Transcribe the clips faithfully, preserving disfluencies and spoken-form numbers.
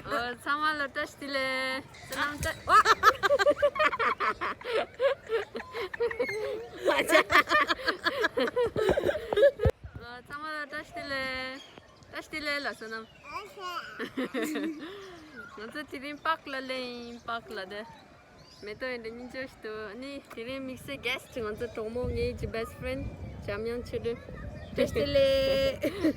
ཨོ། ཚང་མ་ལ་བཀྲ་ཤིས་བདེ་ལེགས། བསོད་ནམས་བཀྲ། ཨོ། ཨོ། ཚང་མ་ལ་བཀྲ་ཤིས་བདེ་ལེགས། བཀྲ་ཤིས་བདེ་ལེགས་ལ་བསོད་ནམས། ང་ཚོ་དེ་རིང་པཱརྐ་ལ་སླེབས་ཡིན། པཱརྐ་ལ་དེ། མེ་ཏོག་ཡིན་འདྲ་སྙིང་རྗེ་ཞིག་འདུག་ཨ་ནི་དེ་རིང་དམིགས་བསལ་གྷེ་སི་ཊི་ང་ཚོ་གྲོགས་མོ། ངའི་གི་བྷེ་སི་ཊི་ཕི་རེན་ཌི་འཇམ་དབྱངས་ཆོས་སྒྲོན། བཀྲ་ཤིས་བདེ་ལེགས།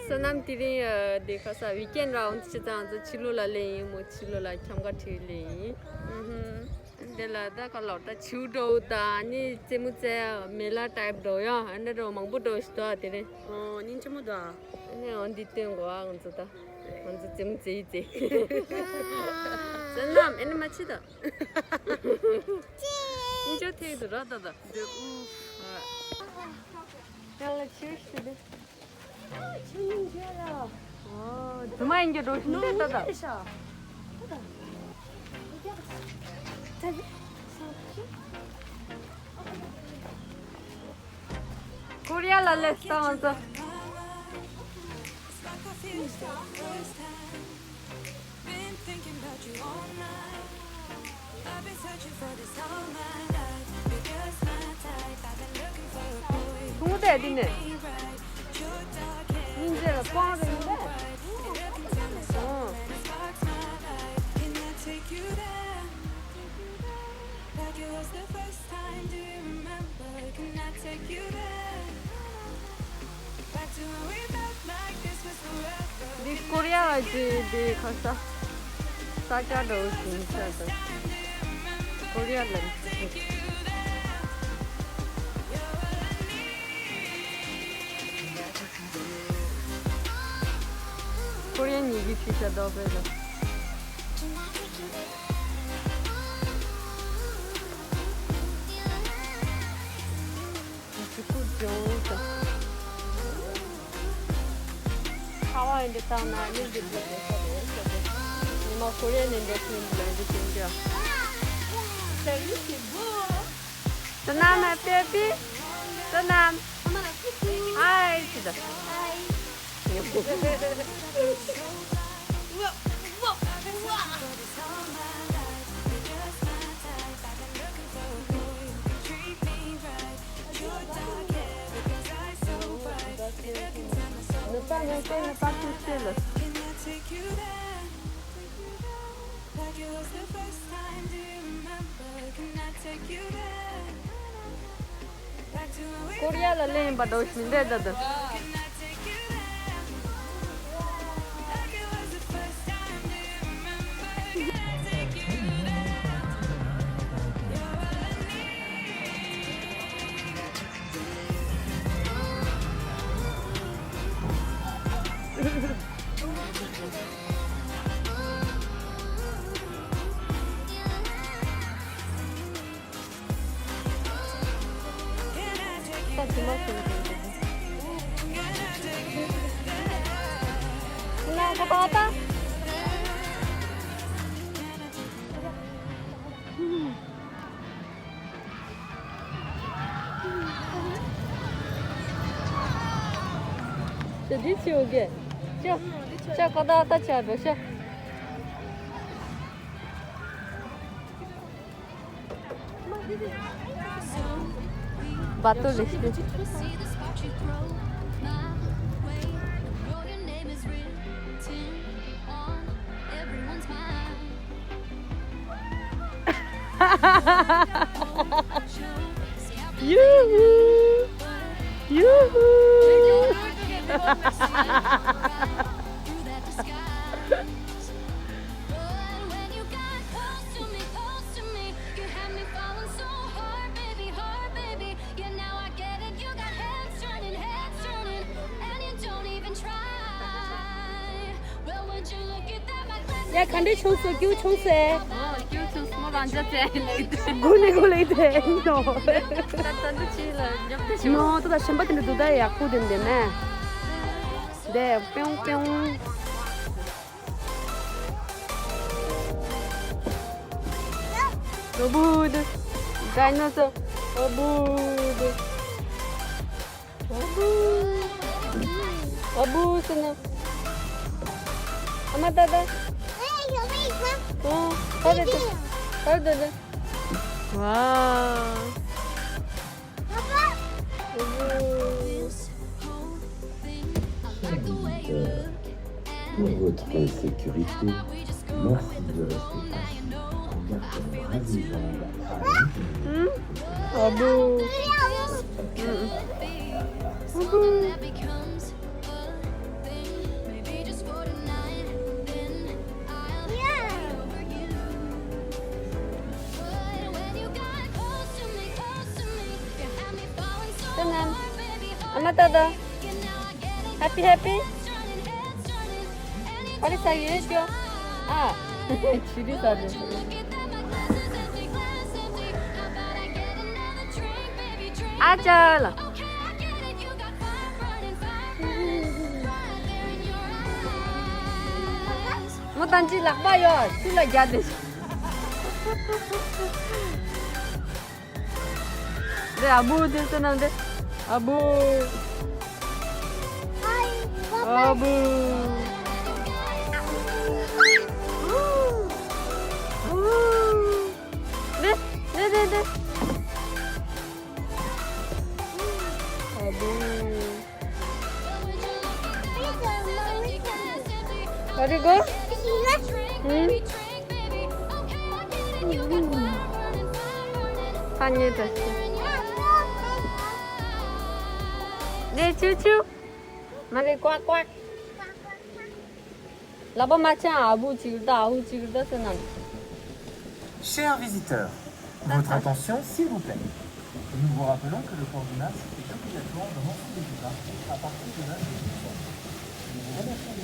བསོད་ནམས། དེ་རིང་ཨ། དེ་ག་ས་ཝིག་ཨེན་ཌི་ར། འོ་འདི་བྱས་ཙང་ང་ཚོ་ཕྱི་ལོགས་ལ་སླེབས་ཡིན་མོ། ཕྱི་ལོགས་ལ་འཁྱམ་ག་ཁྲིད་སླེབས་ཡིན། ཨུ་ཧུམ། དེ་ལ་ད་ག་ལོག་ད་བྱིའུ་འདྲ་བོ་དང་ཨ་ནི་རྩེད་མོ་རྩེ་མེ་ལ་ཊའིབ་འདྲ་བོ་ཡང་ཨ་འདྲ་འདྲ་བོ་མང་པོ་འདྲ་བོ་ཞིག་འདུག་ཨ། དེ་རིང་། ཨོ། སྙིང་རྗེ་མོ་འདུག་ཨ། ཨ་ནི་འོ་འདི་སྟོན་དགོས་ཨ། ང་ཚོ་ད། ང་ཚོ་རྩེད་མོ་རྩེ་ཡི་རྩེ། བསོད་ནམས། ཨེ་ནི་མ་ཕྱི་ད། ཨིན་ཇོ་ཐེག་ཏུ་ར་ད་ད། འདི་ཨུ། ཡ་ལ་ཆིར་སི་དེ། ཨོ། རྫུན་མ་ཡིན་གྱི་འགྲོ་ཤིང་དེ་ད་ད། ཀོ་རི་ཡ་ལ་སླེབས་སོང་ང་ཚོ། ཐུང་ངུ་དེ་འདི་ནས། སྙིང་རྗེ་ལ་སྤང་རེད་ཡིན་པས། ཨོ། འདི་ཀོ་རི་ཡ་གི་འདི་ག་ས། ས་ཆ་འདྲ་བོ་ཞིག་ཆགས་འདུག་ཀོ་རི་ཡ་ལ། ཀོ་རི་ཡ་ཉིད་ཀྱི་ཕྱི་ས་རྡོ་པས་ལ། ཁ་བ་འདི་བཏང་ན་ནི་འདི་འདི་འདི་ས་རེད། ཉི་མ་ཀོ་རི་ཡ་ནས་འདི་ཁྱིམ་འདི་འདི་ཁྱིམ་འདི། བསོད་ནམས་ཧེ་པི། བསོད་ནམས། ཧའི་ཅི་ད། ནུས་པ་ངན་པས་ནུས་པ་ཐུབ་ཚོད་ལ། ཀོ་རི་ཡ་ལ་སླེབས་ཡིན་པ་འདྲ་བོ་ཞིག་མི་འདུག་ད་དུང་། ཤ་འདི་ཆེའོ་གེ། ཤ། ཤ་ཀ་ད་ད་ཆ་འགྲོ་ཤ། བ་ཏོ་ལེ་ཤི། Yoo-hoo! Yoo-hoo! ཡ། ག་འདྲས་བྱུང་སོང་། སྐྱིད་པོ་བྱུང་སོང་ཨེ། ཨོ། སྐྱིད་པོ་བྱུང་སོང་། མོ་རང་ཅག་བཙལ་ཡིན་ལེ། དགུ་ནས་དགུ་ལེ་དེ་ནོ། ད་ད་འདི་ཅི་ལ་རྒྱབ་དེ་བྱུང་། ནོ། ད་ད་གཞན་པ་དེ་འདྲ་འདུག་ད་ཡག་པོ་དེ་འདི་ནས། དེ་པེའུ་པེའུ། ཨ་བུ་དེ། ཌའི་ནོ་སོར། ཨ་བུ་དེ། ཨ་བུ། ཨ་བུ་ཟེར་ན། ཨ། མ་ད་ད། ཨོ། ད་ད་ད། ད་ད་ད། ཝའོ། Pour votre sécurité, merci de rester assis. Couverture ravissante à l'intérieur. Hmm? Ah bon? Hmm. Ah bon? Happy, happy. What is that? Ah. ཨ་ཅག་ལགས། མོ་ཏན་ཅི་ལག་པ་ཡོད་ཚུལ་ལ་རྒྱ་དེ། འདི་ཨ་བུ་དེ་ཚོ་ནང་འདི། ཨ་བུ། ཨ་བུ། འདི་འདི་འདི་འདི། ཨ་བུ། Gotta go? ཧུམ། ཐ་སྙད་དུ། ནས་ཆུ་ཆུ། མ་རེད་ཀོག་ཀོག། ལག་པ་མ་ཆག་ཨ་བུ་ཅིག་ད་ཨ་བུ་ཅིག་ད་ཟེར་ན། Chers visiteurs, votre attention, s'il vous plaît. Nous vous rappelons que le port du masque est obligatoire dans l'ensemble des étages à partir de l'âge de douze ans. Nous vous remercions de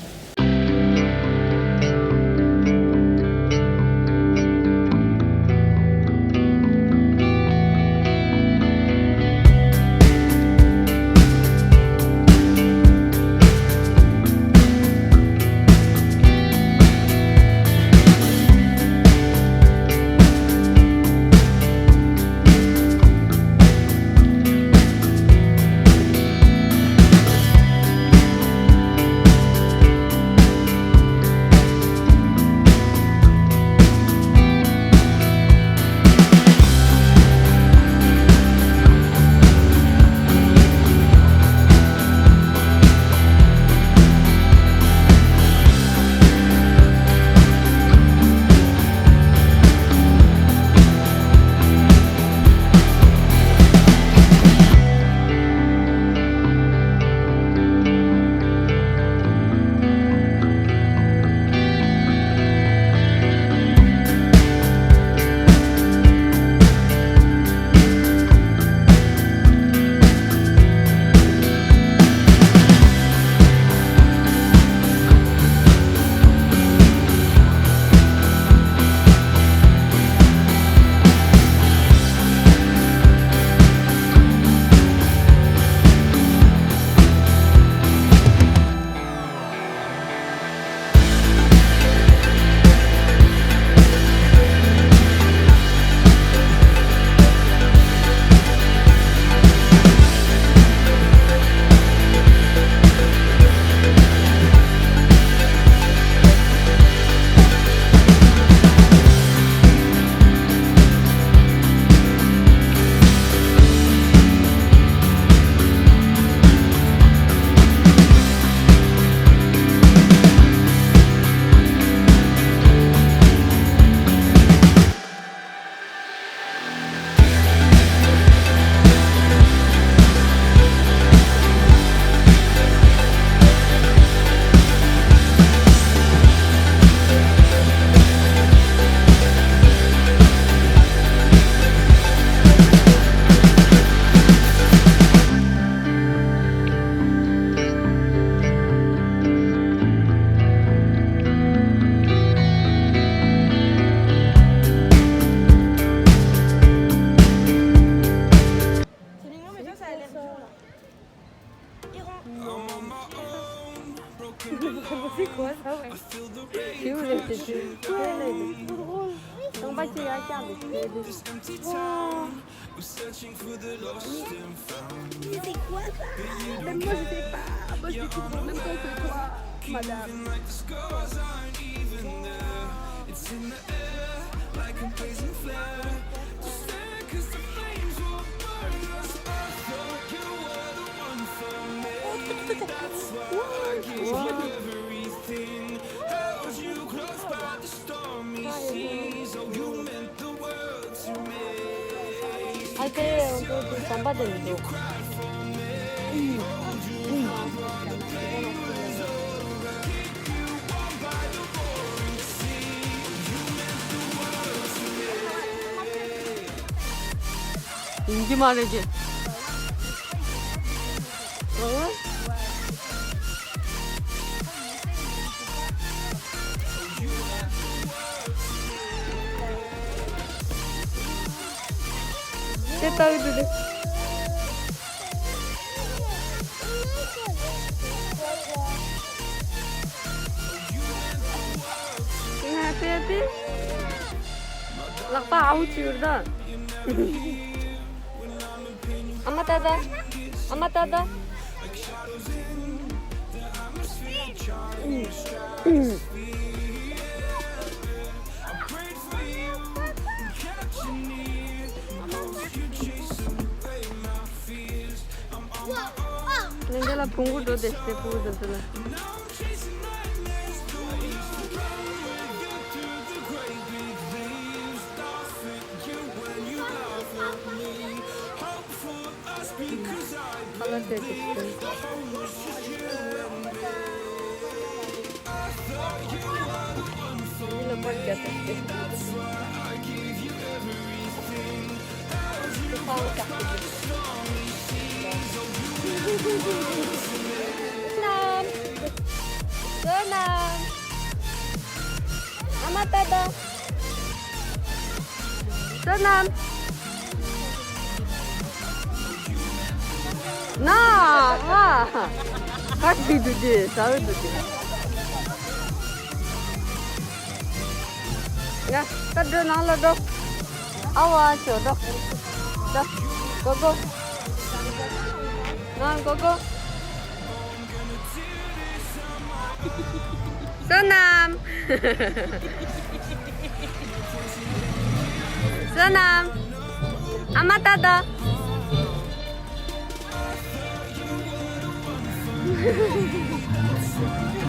C'est quoi ça, ouais? C'est où, là, c'est trop drôle. On va tirer la carte. Mais c'est quoi ça? Même moi, je sais pas. Moi, je découvre en même temps que toi. Even like the scars aren't even there. It's in the air, like a blazing flare. Just stand, 'cause the flames will burn us. I thought you were the one for me. That's why I gave you everything. Held you close by the stormy seas. Oh, you meant the world to me. ཨ་ཙི། ཟམ་པ་དེ་མི་འདུག་ཡིན་གྱི་མ་རེད་ཀྱི། ཨོ། དེ་ལྟ་བུ་དེ། ང་དེ་དེ། ལག་པ་ཨའུ་ཅིག་ཡོད་ད། ཨ་མ་ཏ་ཏ། ཨ་མ་ཏ་ཏ། ནན་ཏན་ལ་བོང་བུ་འགྲོ་དེ་སྟེ་བོང་བུ་འགྲོ་དེ་ལ། ཁ་ལག་སྟེར་དེ་སྟེ། ཡིད་ལ་མར་རྒྱག་དེ་སྟེ། བསོད་ནམས། བསོད་ནམས། ཨ་མ་ཏ་ཏ། བསོད་ནམས། ན་ཨ། ཧ་ཀི་དུ་དེ་ཟ་བའི་དུ་དེ། ཡ། ད་འགྲོ་ནང་ལ་འགྲོ། ཨ་ཝ་ཤོ་འགྲོ། ད། གོ་གོ། ང་གོ་གོ། བསོད་ནམས། བསོད་ནམས། ཨ་མ་ཏ་ཏ།